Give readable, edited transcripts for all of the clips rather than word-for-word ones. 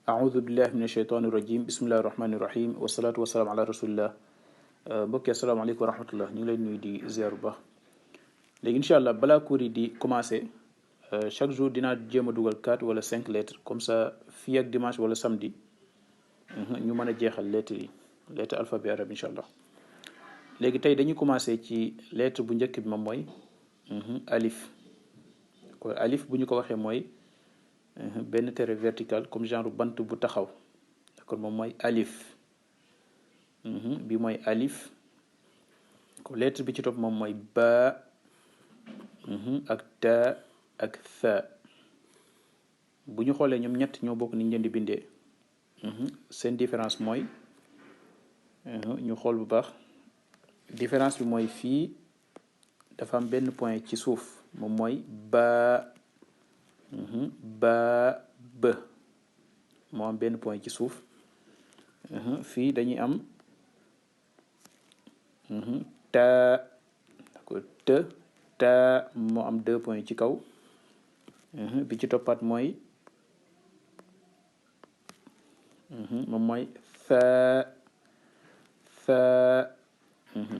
aoudu billahi min asheytaani irajim bismillahi rahmaani rahim wasalaatu wasalaam ala rasulillah. mbokki asalaamaaleykum wa rahmatullah, ñu ngi lay nuyu di ziar bu baax. léegi incha allah balaa cours yi di commencer chaque jour dinaa jéem a dugal 4 wala 5 lettres comme ça fii ak dimanche wala samedi ñu mën a jeexal lettres yi lettre alphabet arabe incha allah. léegi tey dañuy commencer ci lettre bu njëkk bi moom mooy alif. ko alif bu ñu ko waxee mooy benn trait vertical comme genre bant bu taxaw, d'accord, moom mooy alif. bi mooy alif. ko lettre bi ci topp moom mooy ba ak ta ak tha. bu ñu xoolee ñoom ñett ñoo bokk ni ñu leen di bindee. seen différence mooy ñu xool bu baax, différence bi mooy fii dafa am benn point ci suuf moom mooy ba ba moo am benn point ci suuf. fii dañuy am ta ko ta moo am 2 points ci kaw. bi ci toppaat mooy moom mooy fa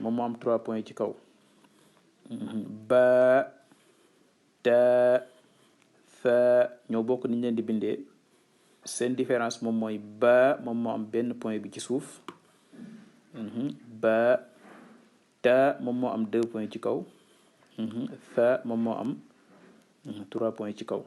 moom moo am 3 points ci kaw. ba ta fa ñoo bokk niñ leen di bindee, seen différence moom mooy ba moom moo am benn point bi ci suuf. ba ta moom moo am 2 points ci kaw. fa moom moo am 3 points ci kaw.